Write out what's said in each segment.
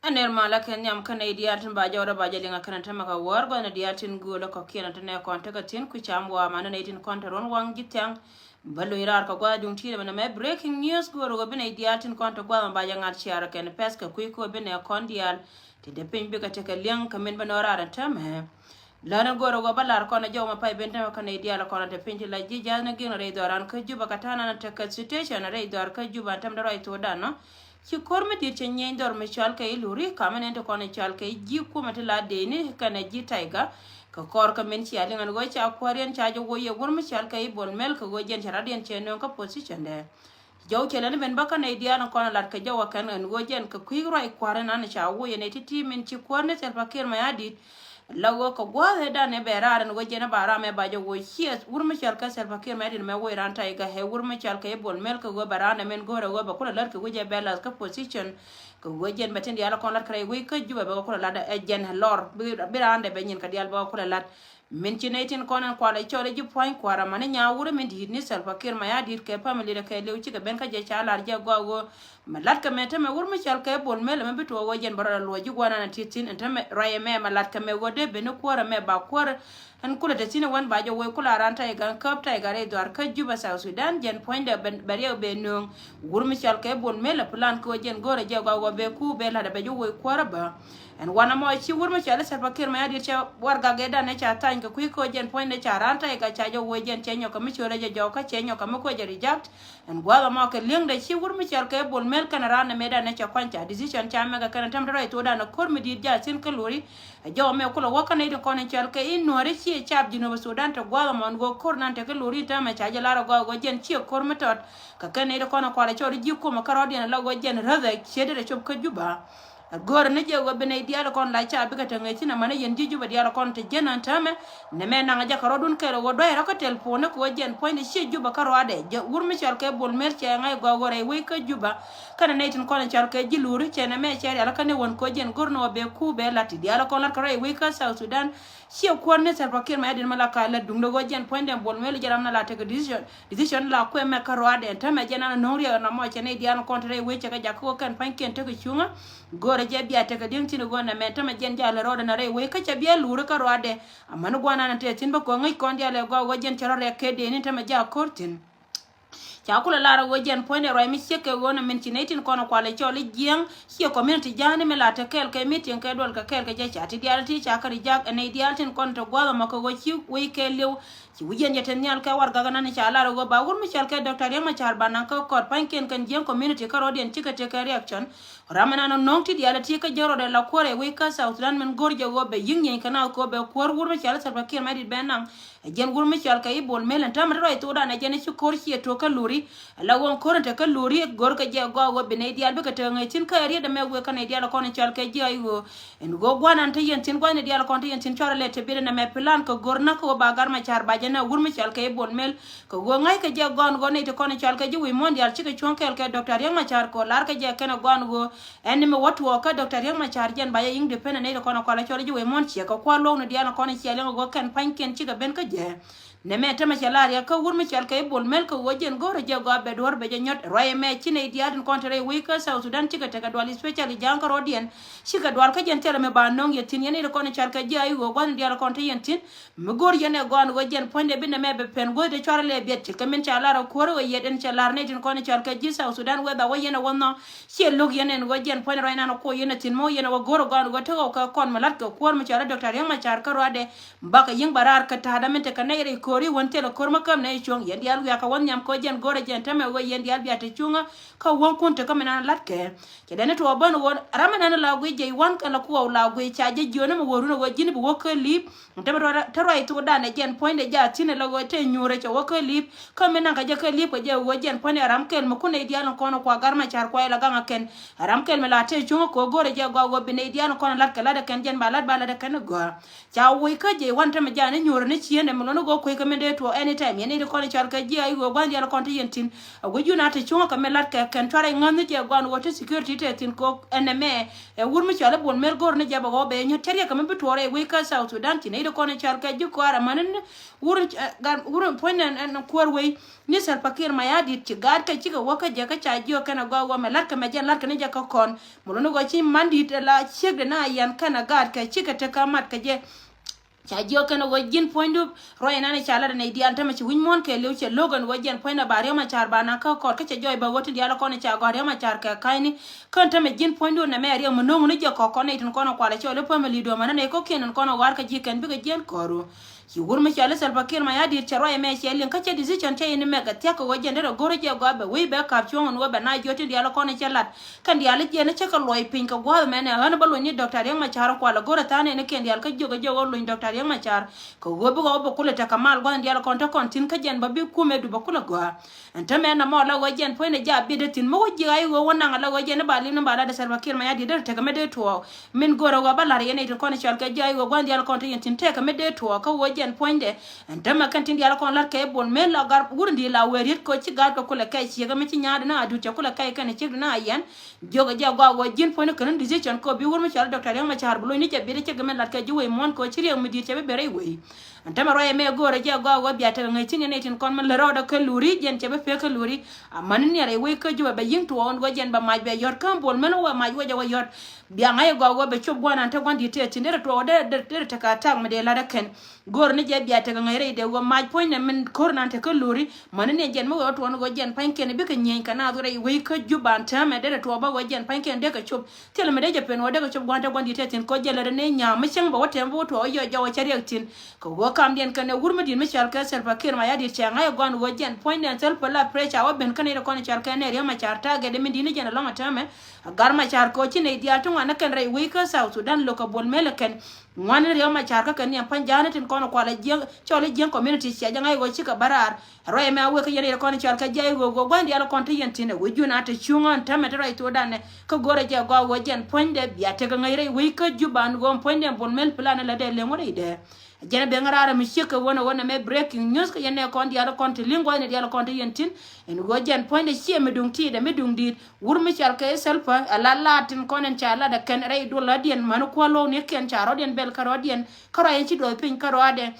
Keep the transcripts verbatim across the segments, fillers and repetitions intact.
Ɛn ner malä kɛ nhiam kä nɛy diaal tin ba jɔwdä ba jɛ liŋ a kɛn a tämɛ kɛ wäär gua̱thni diaal tin göölä kɔ̱kiɛn a tin nɛ kɔn tekɛ thi̱n kui̱ cam wa̱a̱ ma ni nɛy tin kɔn te ruɔ̱n waŋ ji̱ thiaŋ. Bä luny raar kɛ gua̱a̱th duŋ ti̱i̱t ɛmɛ nɛ mɛ breaking news göörä ɣöö bi nɛy diaal tin kɔn te gua̱a̱th ɛmɛ ba jɛ ŋa̱t ciaarä kɛn pɛ̈th kɛ kui̱ kɛ ɣöö bi nɛ kɔn diaal tin te piny bikɛ tekɛ liŋ kɛ min bä nɔ raar ɛn täämɛ. Lät ni go̱o̱rä ɣöö bä lar kɔn a jɔw ma pay ben tämɛ kä nɛy diaal kɔn a te piny ti la ji̱ ja̱a̱th ni gi̱n rɛy dhɔran kä Juba kɛ ta̱a̱ nan tekɛ situation rɛy dhɔr kä Juba ɛn tämɛ dee rɔy thokdan nɔ. Ci kuäär mi di̱i̱t cɛ nyieny dhɔr mi cɔal kɛ i̱ Luri ka̱mä nɛn ti kɔn i̱ cɔal kɛ i̱ ji̱ kumɛ ti la dee ni kɛnɛ ji̱ Taiga. Kɛ kɔr kɛ min cia liŋ ɛn ɣöö ca kuäär yɛn ca jɛ woc yɛ wur mi cɔal kɛ i̱ Bol Mel kɛ ɣöö jɛn cɛ rat yɛn cɛ nööŋ kä position dɛ. Jɔw cɛ lɛn ben bä kä nɛy diaal in kɔn in lat kɛ jɔw a kɛn ɛn ɣöö jɛn kɛ kui̱ ruac kua̱r in an ca woc ɛn ɛ ti̱ti̱ min ci kuäär ni Salva Kiir Mayardit. La ɣöö kɛ gua̱a̱th ëëdan ɛ bɛ raar ɛn ɣöö jɛn ɛ ba ram ɛ ba jɛ woc ciɛ wur mi cɔal kɛ Salva Kiir Mayardit mɛ woc raan Taiga ɛ wur mi cɔal kɛ i̱ Bol Mel kɛ ɣöö bɛ raan ɛ min go̱o̱rɛ ɣöö bɛ kulɛ lät kɛ wi̱c ɛ bɛ lath kä position. Kɛ ɣöö jɛn bɛ tin diaal in kɔn lat kɛ rɛy wec kä Juba bɛ kɛ kulɛ lat ɛ jɛn ɛ lɔr bi raan dɛ bɛ nyin kɛ diaal bɛ kɛ kulɛ lat. Min ci nɛy tin kɔn ɛn kualɛ cɔl i̱ ji̱ pua̱ny kua̱r amäni nyaawurɛ min di̱i̱t ni Salva Kiir Mayardit kɛ family rɛ kɛɛliw cikɛ ben kä jɛ ca lar jɛ gɔaa ɣöö mɛ la̱t kɛ mɛ tämɛ wur mi cɔal kɛ Bol Mel ɛmɛ bi tuɔɔk ɣöö jɛn bɛ rɔɔdɛ luɔc ji̱ gua̱a̱r nan a ti̱i̱t thi̱n ɛn tämɛ ruac ɛmɛ mɛ la̱t kɛ mɛ ɣöö dee ben ni kuäär ɛmɛ ba kuäär ɛn kulɛ te thi̱n ɛ wän ba jɛ woc kula raan Taiga ɛn käp Taiga rɛy dhɔaar kä Juba South Sudan jɛn puɔ̱nydɛ bɛ riɛk bɛ nööŋ. Wur mi cɔal kɛ Bol Mel ɛ plan kɛ ɣöö jɛn go̱o̱rɛ jɛ gɔaa ɣöö bɛ kuur bɛ la̱t ɛ bɛ jɛ woc kuäär ɛ bä. Ɛn wanɛ mɔ ci wur mi cɔal i̱ Salva Kiir Mayardit cɛ warɛgak ëëdan ɛ ca thany kɛ kui̱ kɛ ɣöö jɛn puɔ̱nydɛ ca raan Taiga ca jɛ woc jɛn cɛ nyɔk kɛ mi cio̱rɛ jɛ jɔk kä cɛ nyɔk kɛ mi kuɛ jɛ reject. Ɛn gua̱a̱th ɛmɔ kɛ li̱eŋdɛ ci wur mi cɔal kɛ Bol Mel kɛnɛ raan ɛmɛ dan ɛ cɛ kuany ca decision ca mɛk ɛ kɛnɛ tɛm te rɔy thokdan ɛ ko̱r mi di̱i̱t jaathin kä Luri. Ɛ jɔw ɛmɛ kulɛ wä kä nɛy tin kɔn in cɔal kɛ i̱ Nuääri ciɛ caap Jinub Sudan te gua̱a̱th ɛmɔ ɛn ɣöö ko̱r nan te kä Luri täämɛ ca jɛ lar ɛ gɔaa ɣöö jɛn ciɛ ko̱r mi tɔt. Kɛ kɛn nɛy tin kɔn in kualɛ cɔl i̱ ji̱ kumɛ kärɔɔdiɛn ɛ la ɣöö jɛn räth ɛ ciet i̱ rɛ cop kä Juba. Ɛ go̱o̱rä ni jɛ ɣöö bi nɛy diaal kɔn la ca bikɛ te ŋäc thi̱n amäni yɛn ji̱ Juba diaal kɔn te jiɛn an täämɛ. Nɛmɛ naŋ jɛ kɛ rɔɔdun kɛɛl ɣöö dua̱crä kä telpon ni kɛ ɣöö jɛn puɔ̱nydɛ ciɛ Juba kä ruaadɛ jɛ wur mi cɔal kɛ Bol Mel cɛ ŋa̱c gɔaa ɣöö rɛy wec kä Juba. Kɛnɛ nɛy tin kɔn cɔal kɛ ji̱ Luri cɛ nɛmɛ cɛ rial kä ni wän kɛ ɣöö jɛn go̱r ni ɣöö bɛ kuur bɛ la̱t ti diaal kɔn la̱t kɛ rɛy wec kä South Sudan. Ciɛ kuäär ni Salva Kiir Mayardit mi la ka lät duŋdɛ ɣöö jɛn puɔ̱nydɛ Bol Mel jɛ ram na la tekɛ decision. Decision la kuɛ mɛ kä ruaadɛ täämɛ jɛn an no̱o̱ŋ riɛk na mɔ cɛ nɛy diaal kɔn te rɛy wec cɛ kɛ jak kä ɣöö kɛn pa̱nykiɛn tekɛ cuŋä. Go̱o̱rɛ jɛ bia tekɛ di̱eŋ thi̱n ɣöö nɛmɛ tämɛ jɛn jal rɔɔdɛ na rɛy wec kä cɛ bia Luri kä ruaadɛ. Amäni gua̱a̱r nan tëë thi̱n bä kɔn ŋäc kɔn diaal ɛ gɔaa ɣöö jɛn cɛ rɔ rɛk kɛ dee ni tämɛ jaa ko̱r thi̱n. Ca kulɛ lar ɣöö jɛn puɔ̱nydɛ ruac mi ciek kɛ ɣöö nɛ min ci nɛy tin kɔn kualɛ cɔl i̱ jiɛɛŋ ciɛ community ja̱a̱ni mi la te kɛɛl kɛ meeting kɛ duɔl kɛ kɛɛl kɛ jɛ ca ti diaal ti ca kɛ ri jak ɛ nɛy diaal tin kɔn te gua̱a̱th ɛmɔ kɛ ɣöö ci wec kɛɛliw. Ci wi̱c yɛn jɛ te nhial kɛ warɛgak ɛnan ca lar ɣöö ba wur mi cɔal kɛ Doctor Riek Machar ba naŋ kä kɔt pa̱nykiɛn kɛn jiɛɛŋ community kä rɔɔdiɛn cikɛ tekɛ reaction. Ram ɛnan nɔŋ ti diaal ti kä jɛ rɔɔdɛ la kuäär ɛ wec kä South Sudan min go̱r jɛ ɣöö bɛ yi̱k nyieny kɛ na kɛ ɣöö bɛ kuäär wur mi cɔal i̱ Salva Kiir Mayardit bɛ naŋ. Ɛ jɛn wur mi cɔal kɛ i̱ Bol Mel ɛn täämɛ te ruac thokdan ɛ jɛn i̱ ci ko̱r ciɛ tok kä Luri. Ala ɣöö ko̱r ɛn te kä Luri go̱r kɛ jɛ gɔaa ɣöö bi nɛy diaal bikɛ te ŋäc thi̱n kä ɛ riet ɛmɛ wëë kä nɛy diaal kɔn in cɔal kɛ ji̱ I O. Ɛn ɣöö gua̱a̱r nan te yɛn thi̱n gua̱a̱r nɛy diaal kɔn te yɛn thi̱n cɔalɛ lɛ te biet ɛn ɛmɛ plan kɛ go̱r na̱k kɛ ɣöö ba Gat Machar ba jɛ nɛ wur mi cɔal kɛ i̱ Bol Mel. Kɛ ɣöö ŋa̱ckɛ jɛ gɔaa ɣöö nɛy ti kɔn in cɔal kɛ ji̱ wi̱i̱ muɔ̱ɔ̱n diaal cikɛ cuɔ̱ŋ kɛɛl kɛ Doctor Riek Machar kɛ ɣöö lar kɛ jɛ kɛnɛ gɔaa ɣöö ɛn ni mi wä tuɔɔk kä Doctor Riek Machar jɛn ba jɛ independent nɛy ti kɔn in kɔalɛ cɔl ji̱ wi̱i̱ muɔ̱ɔ̱n ciɛ kɛ kua̱r luɔ̱k ni diaal in kɔn in ciɛ liŋ ɣöö kɛn pa̱nykiɛn cikɛ ben kä jɛ. Nɛmɛ tämɛ cɛ lar yɛ kä wur mi cɔal kɛ i̱ Bol Mel kɛ ɣöö jɛn go̱o̱rä jɛ gɔaa bɛ duɔ̱ɔ̱r bɛ jɛ nyɔt ruac ɛmɛ ci nɛy diaal in kɔn te rɛy wec kä South Sudan cikɛ tekɛ dual especially ja̱a̱ŋ kä rɔɔdiɛn. Cikɛ dual kä jɛn thilɛ mi ba nöŋ yɛ thi̱n yɛn nɛy ti kɔn in cɔal kɛ ji̱ I O gua̱thni diaal in kɔn te yɛn thi̱n. Mi go̱o̱r yɛn ɛ gɔaa ɛn ɣöö jɛn puɔ̱nydɛ bi nɛmɛ bɛ pɛn guäth ti cuarɛ lɛ biɛt ci kɛ min ca lar ɛ kuäär ɛ ɣöö yɛt ɛn cɛ lar nɛy tin kɔn in cɔal kɛ ji̱ South Sudan whether wä yɛn ɛ wä nhɔk. Ciɛ lo̱k yɛn ɛn ɣöö jɛn puɔ̱nydɛ ruac nan ɛ kuɔ yɛn ɛ thi̱n mi wä yɛn ɛ wä go̱o̱r ɛ gɔaa ɛn ɣöö tekɛ wä kɛ kɔn mi la̱t kɛ kuäär mi cɔal ɛ Doctor Riek Machar kä ruaadɛ. Bakɛ yi̱ŋ ba raar kɛ ta̱a̱dä min tekɛ nɛy rɛy ko̱ri wän thilɛ ko̱r mi käm nɛy cuɔ̱ŋ yɛn diaal wiakɛ wä nhiam kɛ ɣöö jɛn go̱o̱rɛ jɛn tämɛ ɣöö yɛn diaal bia te cuŋä kä wäŋkun tekä min an la̱tkɛ. Cɛ dɛn ni tuɔɔk bän ɣöö ram mi nɛn la guic jɛ i̱ wan kɛn la kuɔɔk la guic ca jɛ jiöönä mi wä run ɣöö ji̱n bi wä kä li̱i̱p. Te mi te ruac thokdan ɛ jɛn puɔ̱nydɛ jaa thi̱n ɛ la ɣöö te nyuurɛ cɛ wä kä li̱i̱p. Kä mi naŋ kɛ jɛ kä li̱i̱p kɛ jɛ ɣöö jɛn puɔ̱nydɛ ram kɛl mi kun nɛy diaal in kɔn ɛ kua Gat Machar kua ilɛ gaŋ ɛ kɛn. Ram kɛl mi la te cuŋä kɛ ɣöö go̱o̱rɛ jɛ gɔaa ɣöö bi nɛy diaal in kɔn ɛ la̱t kɛ la̱t ɛ kɛn jɛn ba la̱t ba la̱t ɛ kɛn ɛ gɔaa. Ca woc kä jɛ i̱ wan tämɛ jaa ni nyuurɛ ni cieen ɛ mi luɔ̱n ɛ ɣöö kuec kɛ mi dee tuɔɔk anytime. Yɛn i̱ ti kɔn i̱ cɔal kɛ ji̱ a i̱ ɣöö gua̱n diaal kɔn ti yɛn thi̱n. A wi̱c yun a te cuŋä kɛ mi la̱t kɛ kɛn cuarɛ ŋäth ni jɛ gua̱n ɣöö ti security te thi̱n kok ɛn ɛmɛ. Ɛ wur mi cɔal i̱ Bol Mel go̱r ni jɛ bɛ ɣɔw bɛ nyɔt cɛ riɛk kɛ mi bi tuɔɔk rɛy wec kä South Sudan thi̱n. I̱ ti kɔn i̱ cɔal kɛ ji̱ kuaar ɛmän ni wur, ɛ, gan, wur puɔ̱ny nɛn ɛn kuäär wec. Ni Salva Kiir Mayardit ci gaat kɛ cikɛ wä kä jɛ kä ca jiök kɛn a gɔaa wä mɛ la̱t kɛ mɛ jɛ la̱t kɛ ni jɛ kä kɔn. Mɛ luni ɣöö ci mandit la ciekdɛ na yɛn kɛn a gaat kɛ cikɛ tek kä mat kɛ jɛ. Ca jiök kɛn a ɣöö ji̱n puɔ̱nydu ruac inan ca lat nɛy diaal tämɛ ci wi̱c muɔ̱ɔ̱n kɛɛliw cɛ lo̱k ɛn ɣöö jɛn puɔ̱nydɛ ba Riek Machar ba naŋ kä kɔɔr kä cɛ jɔɔc bɛ ɣöö tin diaal kɔn ca gɔaa Riek Machar kɛ ka̱cni. Kän tämɛ ji̱n puɔ̱nydu nɛmɛ a Riek mi no̱o̱ŋ ni jɛ kɔk kɔn nɛy tin kɔn a kual a cɔl i̱ family duɔ̱mä ni nɛy kɔ̱kiɛn in kɔn a wa̱a̱r kä ji̱ kɛn bikɛ jiɛn kɔɔru. Ci wur mi cɔal i̱ Salva Kiir Mayardit cɛ ruac ɛmɛ cɛ liŋ kä cɛ decision cɛ in mɛk ɛ thia̱k kɛ ɣöö jɛn derɛ go̱r jɛ gɔaa bɛ wec bɛ ka̱p cuɔ̱ŋ in ɣöö bɛ na jiɔt tin diaal kɔn cɛ lat. Kɛn diaal jiɛn cä kɛ luɔc piny kɛ gua̱a̱th mɛn ɛ ɣän bä luny ni Doctor Riek Machar kual ɛ go̱r ɛ tha̱a̱n ɛn kɛn diaal kä jiök ɛ jiök ɣöö luny Doctor Riek Machar. Kɛ ɣöö bikɛ ɣöö bɛ kulɛ tekɛ mal gua̱a̱th in diaal kɔn te kɔn thi̱n kä jɛn bä bi kumɛ du bä kulɛ gɔaa. Ɛn tämɛ nɔmɔ la ɣöö jɛn puɔ̱nydɛ jaak biɛt thi̱n mi wä jiɛk a i̱ ɣöö wä naŋ la ɣöö jɛn i̱ ba li̱m ni ba lat ɛ Salva Kiir Mayardit derɛ tekɛ mi dee tuɔɔk. Min go̱rɛ ɣöö bä la̱r yɛn nɛy tin kɔn cɔal kɛ ji̱ a i̱ ɣöö gua̱n diaal kɔn te yɛn thi̱n tekɛ mi dee tuɔɔk kä ɣöö jɛn puɔ̱nydɛ. Ɛn tämɛ kɛn tin diaal kɔn la̱r kɛ Bol Mel la gar wurun di̱i̱t la wee riet kɛ ɣöö ci gaat kɛ kulɛ kɛ ciek mi ci nya̱a̱dɛ ni a duut cɛ kulɛ kɛ kɛn ciekdɛ ni a yɛn. Jiök ɛ jɛ gɔaa ɣöö ji̱n puɔ̱nydɛ kɛn ni decision kɛ ɣöö bi wur mi cɔal Doctor Riek Machar bi lony ni cɛ biɛt cɛ gɛ mi la̱t kɛ ji̱ wec muɔ̱ɔ̱n kɛ ɣöö ci riɛk mi di̱i̱t cɛ bi ben rɛy wec. Ɛn tämɛ ruac ɛmɛ go̱o̱rɛ jɛ gɔaa ɣöö bia tekɛ ŋäc thi̱n yɛn nɛy tin kɔn mi lät rɔɔdɛ kä luri jɛn cɛ bi pek kä luri. Amäni niɛr ɛ wec kä Jubɛ bɛ yi̱ŋ tuɔɔk ɛn ɣöö jɛn bɛ mac bɛ yɔ̱t kä Bol Mel wä mac wecɛ wä yɔ̱t. Bia ŋa̱c ɛ gɔaa ɣöö bɛ cop gua̱a̱r nan te gua̱n di̱t tëë thi̱n derɛ tuɔɔk derɛ derɛ tekɛ attack mi dee la̱t ɛ kɛn. Go̱o̱rɛ ni jɛ bia tekɛ ŋäc rɛy dee ɣöö mac puɔ̱nydɛ min ko̱r nan te kä luri. Mäni niɛn jɛn mi wee wä tuɔɔk ɛn ɣöö jɛn pa̱nykiɛn bikɛ nyieny kɛ naath wä rɛy wec kä Jubɛ an täämɛ derɛ tuɔɔk bä ɣöö jɛn pa̱nykiɛn dee kɛ cop. Thilɛ mi dee jɛ pen wä dee kɛ cop gua̱a̱r te gua̱n di̱t tëë thi̱n kɛ ɣöö jɛ lät ɛ ni nya̱a̱ mi cäŋ bɛ wä tɛm bä wä tuɔɔk wä yɔc jɔwä cɛ riɛk thi̱n. Kɛ ɣöö kamdiɛn kɛnɛ wur mi di̱t mi cɔal kɛ Salva Kiir Mayardit cɛ ŋa̱c ɛ gɔaa ɣöö jɛn puɔ̱nydɛ Salva la pressure wä ben kä nɛy ti kɔn cɔal kɛ nɛ Riek Machar target mi di̱t ni jɛn ɛlɔ̱ŋ ɛ täämɛ. Ɛ gar Machar kɛ ɣöö ci nɛy diaal ti ŋuan ni kɛn rɛy wec kä South Sudan lo̱k kɛ Bol Mel ɛ kɛn. Ŋuan ni Riek Machar kä kɛn ni ɛn pa̱ny ja̱a̱n ni tin kɔn kual ɛ jiäk cɔl i̱ jiäk community cia jɛ ŋa̱c ɣöö cikɛ bä raar. Ruac ɛmɛ a wek kä yɛn nɛy ti kɔn cɔal kɛ ji̱ a i̱ ɣöö ɣöö gua̱n diaal kɔn ti yɛn thi̱n ɛ wec jun a te cuŋä ɛn täämɛ ti ruac thokdan ɛ. Kä go̱rɛ jɛ gɔaa ɣöö jɛn puɔ̱nydɛ bia tekɛ ŋäc rɛy wec kä Jubɛ an ɣöö puɔ̱nydɛ Bol Mel plan ɛ lät dee leŋ wä rɛy dee. Jɛn a ben ŋäraar mi ciek kɛ wänɛ wänɛ mɛ breaking news kä yɛn nɛ kɔn diaal kɔn ti li̱ŋ gua̱thni diaal kɔn ti yɛn tin. Ɛn ɣöö jɛn puɔ̱nydɛ ciɛ mi duŋ ti̱i̱t ɛ mi duŋ di̱i̱t. Wur mi cɔal kɛ Salva a la laat tin kɔn ɛn ca lat ɛ kɛn rɛy duɔl ɣä diɛn män kuäär luɔ̱k ni kiɛn ca rɔ̱diɛn bɛl kä rɔ̱diɛn. Kä ruac ɛn ci duɔth piny kä ruaadɛ.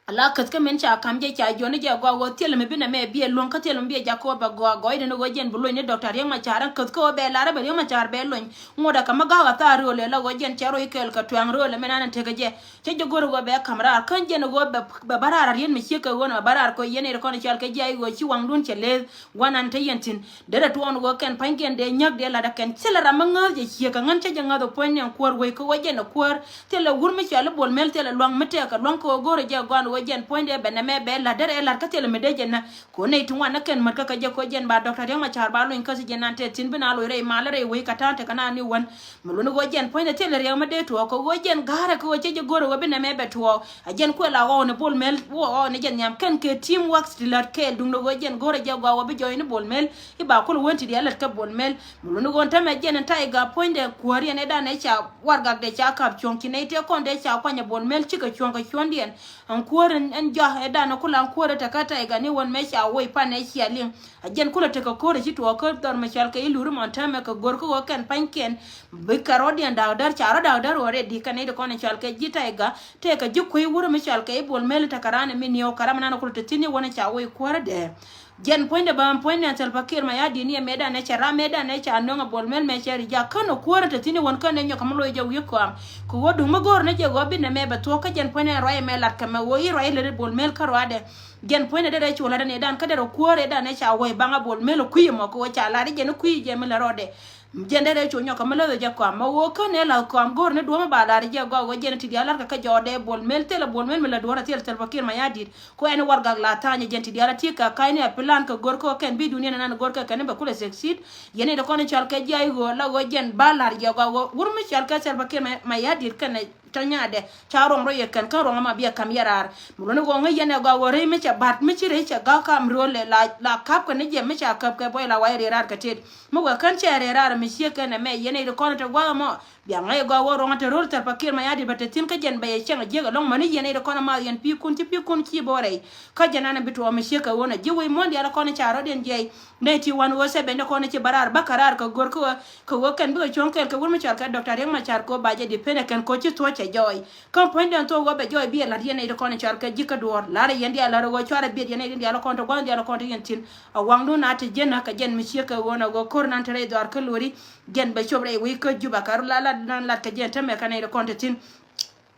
A la käth kä min ca ka̱m jɛ ca jiɔni jɛ gɔaa ɣöö thilɛ mi bi nɛ mɛ biɛ luäŋ kä thilɛ mi biɛ jak kɛ ɣöö bɛ gɔaa gɔɔydɛ ni ɣöö jɛn bi lony ni Doctor Riek Machar ɛn käth kä ɣöö bɛ lar ɛ bɛ Riek Machar bɛ lony. Ŋuɔ̱t ɛ kä mi ga̱a̱k a thaar rööl ɛ la ɣöö jɛn cɛ rɔy kɛɛl kɛ tuɛŋ rööl ɛ min an ɛn tekɛ jɛ. Cä jɛ go̱r ɣöö bɛ ka̱m raar kä jɛn ɣöö bɛ, bɛ bä raar a riet mi ciek kɛ ɣöö nɛ bä raar kɛ ɣöö yɛn ɛ ri kɔn cɔal kɛ ji̱ a i̱ ɣöö ci waŋdun cɛ leth gua̱nan te yɛn thi̱n. Derɛ tuɔɔn ɣöö kɛn pa̱nykiɛn dee nyäk dee lat ɛ kɛn thilɛ ram mi ŋääth jɛ ciek kɛ ŋän cä jɛ ŋäth ɛ puɔ̱ny ni ɛn kuäär wec kɛ ɣöö jɛn ɛ kuäär. Thilɛ wur mi cɔal i̱ Bol Mel thilɛ luaŋ mi tɛɛk kɛ luaŋ kɛ ɣöö go̱rɛ jɛ gɔaan ɣöö jɛn puɔ̱nydɛ bɛ nɛmɛ bɛ lat derɛ ɛ lat kä thilɛ mi dee jɛ nä. Kɛ ɣöö nɛy ti ŋuan ni kɛn mät kä kɛ jɛ kɛ ɣöö jɛn ba Doctor Riek Machar ba lony kä si jɛn nan tɛth thi̱n bi na loc rɛy mal rɛy wec kɛ ta̱a̱ tekɛ na ni wän. Mi luni ɣöö jɛn puɔ̱nydɛ thilɛ riɛk mi dee tuɔɔk kɛ ɣöö jɛn ga̱rɛ kɛ ɣöö cä jɛ go̱rɛ ɣöö bi nɛmɛ bɛ tuɔɔk. A jɛn kuɛ la ɣɔw ni Bol Mel wä ɣɔw ni jɛn nhiam kɛn kɛ team work ti lät kɛɛl duŋdɛ ɣöö jɛn go̱rɛ jɛ gɔaa ɣöö bi jɔɔc ni Bol Mel. I̱ ba kulɛ wen ti diaal lät kä Bol Mel. Mi luni ɣöö tämɛ jɛn in Tiger puɔ̱nydɛ kuäär yɛn ɛ dan ɛ ca warɛgakdɛ ca ka̱p cuɔ̱ŋ ci nɛy tëë kɔn dee ca kuany ɛ Bol Mel cikɛ cuɔ̱ŋ kɛ cuɔ̱ndiɛn. Ɛn kuäär ɛn, ɛn jɔak ɛ dan ɛ kulaŋ kuäär ɛ te kä Tiger ni wen mɛ ca woi pan ɛ cia liŋ. A jɛn kulɛ tekɛ ko̱r ɛ ci tuɔɔk kä dhɔr mi cɔal kɛ i̱ luri mɔn täämɛ kɛ go̱r kä ɣöö kɛn pa̱nykiɛn. Bikɛ rɔ̱diɛn da̱k däär ca rɔ̱ da̱k däär ɣöö rɛɛdi kɛn nɛy ti kɔn ɛ cɔal kɛ ji̱ Tiger. Tëëkɛ ji̱ kui̱ wurä mi cɔal kɛ i̱ Bol Mel tekɛ raan ɛ mi niɛw kɛ ram nan kulɛ te thi̱n i̱ wänɛ ca wec kuäärä dee. Jɛn puɔ̱nydɛ bä puɔ̱nydɛ Salva Kiir Mayardit ni ɛ mëëdan ɛ cɛ ram mëëdan ɛ ca nöŋ ɛ Bol Mel mɛ cɛ ri jak kän ɛ kuäärä te thi̱n i̱ wän kän ɛ nyɔk kɛ mi loc jɛ wi̱i̱ kɔam. Kɛ ɣöö duŋ mi go̱o̱r ni jɛ ɣöö bi nɛmɛ bɛ thuɔ̱k kä jɛn puɔ̱nydɛ ruac ɛmɛ lat kɛ mɛ ɣöö i̱ ruac lät i̱ Bol Mel kä ruaadɛ. Jɛn puɔ̱nydɛ derɛ cu lat ɛn ëëdan kä derɛ kuäär ëëdan ɛ ca wec baŋ ɛ Bol Mel ɛ kui̱ ɛmɔ kɛ ɣöö ca lat i̱ jɛn i̱ kui̱ jɛ mi lät rɔɔdɛ. Jɛn derɛ cu nyɔk kɛ mi läth ɛ jɛ kɔam mɛ ɣöö kä nɛ la̱th kɔam go̱o̱r ni duɔ̱ɔ̱m i̱ ba la̱r ɛ jɛ gɔaa ɣöö jɛn ti diaal la̱r kɛ kä jɔɔdɛ Bol Mel thilɛ Bol Mel mi lät duɔ̱ɔ̱r ɛ thil Salva Kiir Mayardit. Ku ɛn warɛgak la tha̱a̱ny ɛ jɛn ti diaal a ti kɛ ka̱cni a plan kɛ go̱r kä kɛn bi duniya nan go̱r kɛ kɛn bɛ kulɛ succeed. Yɛn i̱ ti kɔn i̱ cɔal kɛ ji̱ a i̱ ɣöö la ɣöö jɛn ba la̱r jɛ gɔaa ɣöö wur mi cɔal kɛ Salva Kiir Mayardit kɛn ɛ Ca nyaadɛ ca ruɔŋ rɔ yɛ kɛn kä ruɔŋ ama biɛ kam yɛ raar. Mi luɔni ɣɔŋ ŋäc yɛn ɛ gɔaa ɣöö rɛy mi cɛ ba̱t mi ci rɛy cɛ ga̱k kam rööl lɛ la la kap kɛ ni jɛ mi ca käp kɛ buɔy la wayɛ rɛy raar kɛ tet. Mi wɛ kän cɛ rɛy raar mi ciek kɛn ɛmɛ yɛn ɛ ri kɔn ɛ te gua̱a̱th ɛmɔ. Bia ŋäc ɛ gɔaa ɣöö ruɔŋ ɛ te rööl Salva Kiir Mayardit bɛ te thi̱n kä jɛn bɛ yɛ cieŋ ɛ jiäk ɛlɔ̱ŋ mäni yɛn ɛ ri kɔn ɛ math yɛn pi̱i̱ kun ci pi̱i̱ kun ci bo̱o̱ rɛy. Kä jɛn an ɛ bi tuɔɔk mi ciek kɛ ɣöö nɛ ji̱ wec muɔ̱ɔ̱n diaal ɛ kɔn ɛ ca rɔ̱diɛn jiɛc. Nɛy ti wan ɣöö sɛ ben ɛ kɔn ɛ ci bä raar bä kɛ raar kɛ gör kä ɣöö Kɛ ɣöö kɛn bikɛ cuɔ̱ŋ kɛɛl kɛ wur mi cɔal kɛ Doctor Riek Machar kɛ ɣöö ba jɛ depend ɛ kɛn kɛ ɣöö ci thuɔ̱c cɛ jɔɔy. Kä puɔ̱nydɛn thuɔ̱k ɣöö bɛ jɔɔy bi ɛ la̱t yɛn nɛy ti kɔn in cɔal kɛ ji̱ kä duɔ̱ɔ̱r. La̱rä yɛn diaal la̱rä ɣöö cuarɛ biɛt yɛn nɛy ti diaal kɔn ti gua̱th diaal kɔn ti yɛn thi̱n. A waŋdun a ti ji̱n kä jɛn mi ciek kɛ ɣöö nɛ ɣöö ko̱r nan te rɛy dhɔaar kä luɔri. Jɛn bɛ cop rɛy wec kä Juba kɛ ru la lat nan lat kɛ jɛn tämɛ kɛ nɛy ti kɔn ti thi̱n.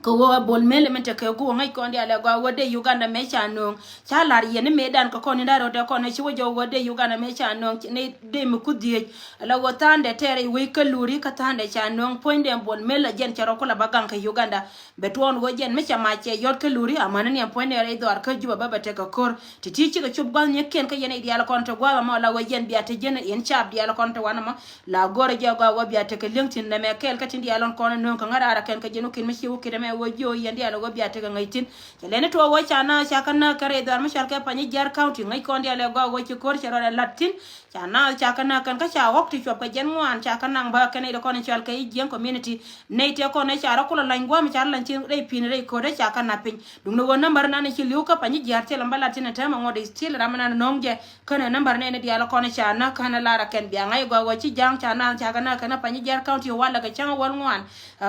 Kɛ ɣöö ɛ Bol Mel min te kɛ guɔ ŋäc kɔn diaal ɛ gɔaa ɣöö dee Uganda mëë ca nööŋ. Ca la̱r yɛn ni mëëdan kɛ kɔn in da̱r rɔ̱t ɛ kɔn ɛ ci wä jɔw ɣöö dee Uganda mëë ca nööŋ ni dee mi kuth dhieec. Ala ɣöö tha̱a̱ndɛ tɛɛr i̱ wec kä luuri kä tha̱a̱ndɛ ca nööŋ puɔ̱nydɛ Bol Mel ɛ jɛn cɛ rɔ kulɛ ba gaŋ kɛ Uganda. Bɛ tuɔɔn ɣöö jɛn mi ca mac cɛ yɔt kä luuri amäni ni ɛn puɔ̱nydɛ rɛy dhɔaar kä Juba bä bɛ tekɛ ko̱r. Ti ti cikɛ cop gua̱th ni kiɛn kä yɛn i̱ diaal kɔn te gua̱th ɛmɔ ala ɣöö jɛn bia te ji̱n in caap diaal kɔn te wanɛ mɔ. La go̱rɛ jɛ gɔaa wä bia tekɛ li̱eŋ thi̱n nɛmɛ kɛɛl kä tin diaal ɣän kɔn ɛ nööŋ kɛ ŋäraarä kɛn kɛ ji̱n wä ki̱n mi ci wä ki̱t ɛmɛ wä ji̱ wä yɛn diaal wä bia tekɛ ŋäc thi̱n. Cɛ lɛni tuɔɔk wä ca naath ca kä näk kɛ rɛy dhɔaar mi cɔal kɛ Panyijiar County ŋäc kɔn diaal ɛ gɔaa wä ci ko̱r cɛ rɔɔdɛ la̱t thi̱n. Ca naath ca kä näk kɛn kä ca ɣɔ̱k ti cuɔp kɛ jɛn ŋuan ca kä naŋ bä kɛn nɛy ti kɔn ɛ cɔal kɛ i̱ Jiɛŋ community. Nɛy ti kɔn ɛ ca rɔ kulɛ lany gua̱a̱m ca rɔ lany thi̱n rɛy pi̱n rɛy ko̱dɛ ca kä na̱p piny. Duŋni ɣöö nambär nan ci li̱w kä Panyijiar thilɛ mi ba lat thi̱n ɛ täämɛ ŋuɔ̱t i̱ thil ram mi nan nöŋ jɛ. Känɛ nambär nɛn i̱ diaal kɔn ca näk känɛ lar ɛ kɛn bia ŋa̱c ɛ gɔaa ɣöö ci ja̱a̱ŋ ca naath ca kɛ näk kɛn ɛ Panyijiar County walɛ kɛ cäŋ ɛ wäl ŋuan.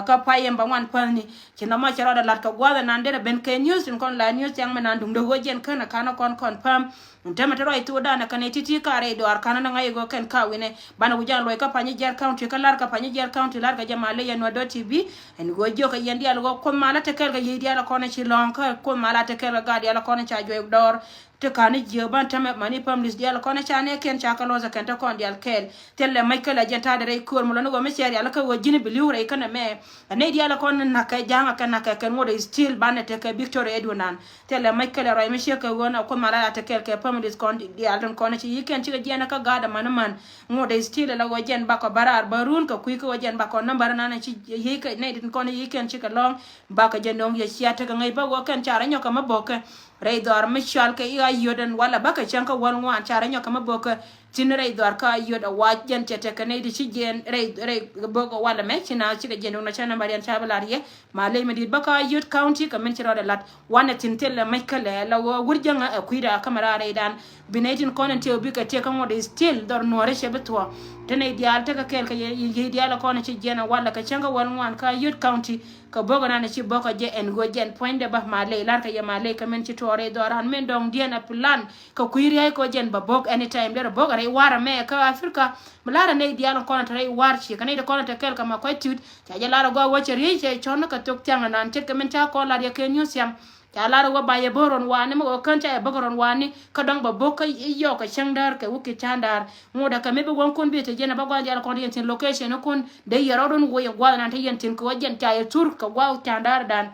Kä pay ɛn bä ŋuan päthni ci nɔmɔ cɛ rɔɔdɛ lat kɛ gua̱a̱th ɛnan derɛ ben kɛ news tin kɔn la news thiaŋ mi nan duŋdɛ ɣöö jɛn känɛ ka̱n ɛ kɔn confirm. Ɛn täämɛ te ruac thokdan ɛ kɛn ɛ ti̱ti̱ ka rɛy dɔaar ka̱n ɛ ŋa̱c ɛ gɔaa kɛn ka wi̱nɛ banɛ wi̱c ja̱a̱ŋ luɔc kä Panyijiar County kä lar kä Panyijiar County lar kɛ jɛ malɛ yɛn nuɔ̱t dɔ̱ T V. Ɛn ɣöö jiök ɛ yɛn diaal ɣöö Kuoth malä te kɛɛl kɛ yiëë diaal ɛ kɔn ɛ ci lɔ̱ŋ kä Kuoth malä te kɛɛl kɛ gaat diaal ɛ kɔn ɛ ca juɔc dɔɔr. Ti ka̱n i̱ jiääk bän tämɛ mani families diaal kɔn i̱ ca nɛɛkiɛn ca kɛ lɔth ɛ kɛn te kɔn diaal kɛɛl. Thilɛ mac kälɛ jɛn ta̱a̱dɛ rɛy köör mi lɔni ɣöö mi cɛ rial kä ɣöö ji̱n i̱ bi li̱w rɛy känɛ mɛ. Ɛ nɛy diaal ɛ kɔn na̱kɛ ja̱a̱ŋ ɛ kɛn na̱kɛ kɛn ŋot i̱ still banɛ tekɛ Victoria Edwin an. Thilɛ mac kälɛ ruac mi ciek kɛ ɣöö nɛ Kuoth malä a te kɛɛl kɛ families kɔn diaal tin kɔn i̱ ci yi̱kɛn cikɛ jiɛn ɛ kä gaat ɛ mani män. Ŋot i̱ still ɛ la ɣöö jɛn bakɔ bä raar bä run kɛ kui̱ kä ɣöö jɛn bakɔ nambär nan i̱ ci yi̱kɛ nɛy tin kɔn i̱ yi̱kɛn cikɛ lɔ̱ŋ. Bakɛ jɛ nöŋ yɛ cia tekɛ ŋäc bä ɣöö kɛn ca rɔ nyɔk kɛ mi bo̱kɛ. Rɛy dhɔaar mi cɔal kɛ i̱ Ayod ɛn walɛ bä kɛ cäŋ kä wäl ŋuan ca rɔ nyɔk kɛ mi bo̱kɛ. Thi̱n rɛy dhɔaar kä Ayod a wac jɛn cɛ tekɛ nɛy ti ci jiɛn rɛy rɛy bo̱k walɛ mɛ ci na cikɛ jiɛn duŋ na cä nambär yɛn ca bi lar yɛ. Ma ley mi di̱i̱t bä kä Ayod County kɛ min ci rɔɔdɛ lat wanɛ thi̱n thilɛ mec kälɛ la ɣöö wur jäŋä ɛ kui̱da kä mi raar rɛydan. Bi nɛy tin kɔn in tiɛw bikɛ tiɛk kä ŋuɔ̱t i̱ still dhɔr nuɔ̱ɔ̱rä cɛ bi thuɔ̱ɔ̱. Te nɛy diaal tekɛ kɛɛl kɛ yiëë diaal ɛ kɔn ci jiɛn ɛ walɛ kɛ cäŋ kä wäl ŋuan kä Ayod County. Kɛ bo̱k ɛnan ci bo̱k ɛ jɛ ɛn ɣöö jɛn puɔ̱nydɛ bä maley lar kɛ yɛ maley kɛ min ci tuɔɔr rɛy dhɔran min dɔ̱ŋ diɛn ɛ plan kɛ kui̱ ria̱c kɛ ɣöö jɛn bɛ bo̱k anytime derɛ bo̱k ɛ rɛy warɛ mɛ kä Africa. Mi lar ɛ nɛy diaal kɔn ɛ te rɛy war ci kɛ nɛy ti kɔn ɛ te kɛl kɛ ma kuac ti̱t ca jɛ lar ɛ gɔaa wä cɛ riec cɛ cɔn ni kɛ thok thiaŋ ɛnan ce̱tkɛ min ca kɔn lar yɛ kɛ news thiaŋ. Ca lar ɛ wä ba yɛ bo̱k rɔn wani mi ɣöö kän ca yɛ bo̱k rɔn wani kä dɔ̱ŋ bɛ bo̱k kä yɔk kɛ cäŋ däär kɛ wä ki̱ ca̱n däär. Ŋot ɛ kɛ mi bi wäŋkun bi te jɛn ɛ bä gua̱a̱th diaal kɔn yɛn thi̱n location kun dee yɛ rɔɔdun wä yɛ gua̱a̱th nan te yɛn thi̱n kɛ wä jɛn ca yɛ thur kɛ gua̱a̱th ca̱n däär dan.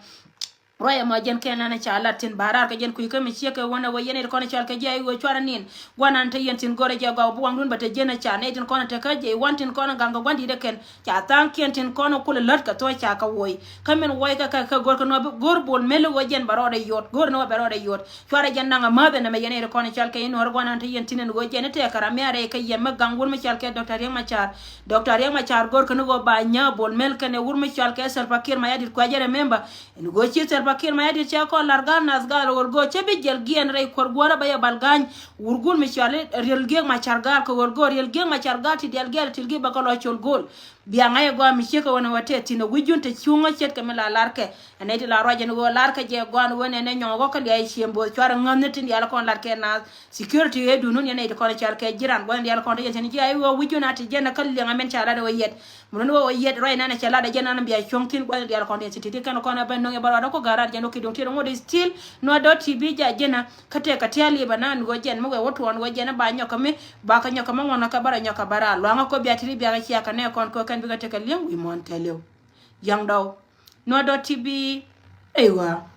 Ruac ɛmɔ jɛn kɛn nan ca lat thi̱n ba raar kɛ jɛn kui̱ kä mi ciek kɛ wänɛ wä yɛn ɛ ti kɔn cɔal kɛ ji̱ a i̱ wä cuarɛ ni̱n. Gua̱a̱th nan te yɛn thi̱n go̱rɛ jɛ gɔw bi waŋdun bä te jɛn ɛ ca nɛy tin kɔn te kä ji̱ wan tin kɔn gaŋ kɛ gua̱n di̱t ɛ kɛn. Ca tha̱a̱ŋkiɛn tin kɔn kulɛ lät kɛ thuɔ̱c ca kɛ woc. Kä min woc kɛ kɛ kɛ go̱r kɛ nɔ bi go̱r Bol Mel ɣöö jɛn bɛ rɔɔdɛ yot go̱r ni wä bɛ rɔɔdɛ yot. Cuarɛ jɛn naŋ ɛ mäth ɛn ɛmɛ yɛn ɛ ri kɔn ɛ cɔal kɛ in nuɔ̱ɔ̱r gua̱nan te yɛn tin ɛn ɣöö jɛn ɛ tɛɛkɛ ram mi a rɛy kɛ yɛm mi gaŋ wur mi cɔal kɛ Doctor Riek Machar. Doctor Riek Machar go̱r kɛ ni ɣöö ba nyääk Bol Mel kɛn ɛ wur mi cɔal kɛ Salva Kiir Mayardit kuɛ jɛ remember. Ɛn ɣöö ci Salva Kiir Mayardit cɛ kɔn lar ga̱a̱l nath ga̱a̱l ɣöl go̱o̱r cɛ bi jiɛl giɛn rɛy kuäär guäärä bɛ yɛ bal ga̱a̱ny. Wur gun mi cɔal i̱ Riel Giek Machar ga̱a̱l kɛ ɣöl go̱o̱r Riel Giek Machar ga̱a̱l ti diaal giɛl til gi̱ bɛ kɛ lɔ col go̱o̱l. Bia ŋa̱c ɛ gɔaa mi ciek kɛ ɣöö nɛ wä tɛth thi̱n ɛ wi̱c jun te cuŋä ce̱tkɛ mi la larkɛ. Ɛ nɛy ti la ruac ɛn ɣöö larkɛ jɛ gɔaa ni ɣöö nɛnɛ nyɔk ɣɔ̱kä lia̱a̱ ciëŋ bo̱o̱th cuarɛ ŋäthni tin diaal kɔn latkɛ naath. Security ëë duundun yɛn nɛy ti kɔn cɔal kɛ ji̱ ran gua̱thni diaal kɔn te yɛn thi̱n ji̱ a i̱ ɣöö wi̱c jun a ti jɛn ɛ kä liɛŋ ɛmɛn ca lat ɛ ɣöö yɛt. Mun ni ɣöö ɣöö yɛt ruac nan ɛ cɛ lat ɛ jɛn nan bia cuɔ̱ŋ thi̱n gua̱thni diaal kɔn te yɛn thi̱n ti̱ti̱ kɛn kɔn ɛ ben no̱ŋ yɛ bä ruac dɔ̱k kä ga̱raar jɛn wä ki̱ duŋ ti̱t ŋot i̱ still nuɔ̱t dɔ̱ ti bi ja̱ jɛn ɛ. Kä tëëkɛ tia̱a̱ li̱bä nan ɣöö jɛn mi wëë wä tuɔɔn ɣöö jɛn i̱ ba nyɔk kä mi ba kä nyɔk kä mi ŋuɔ̱n kä bä rɔ nyɔk kä bä raar luaŋä kä bia ti ri bia kä cia kä nɛ kɔn kä kɛn bikɛ tekɛ li̱eŋ wi̱i̱ muɔ̱ɔ̱n thɛliw. Yɔ̱ŋ dɔw nuɔ̱t dɔ̱ ti bi ey ɣɔaa.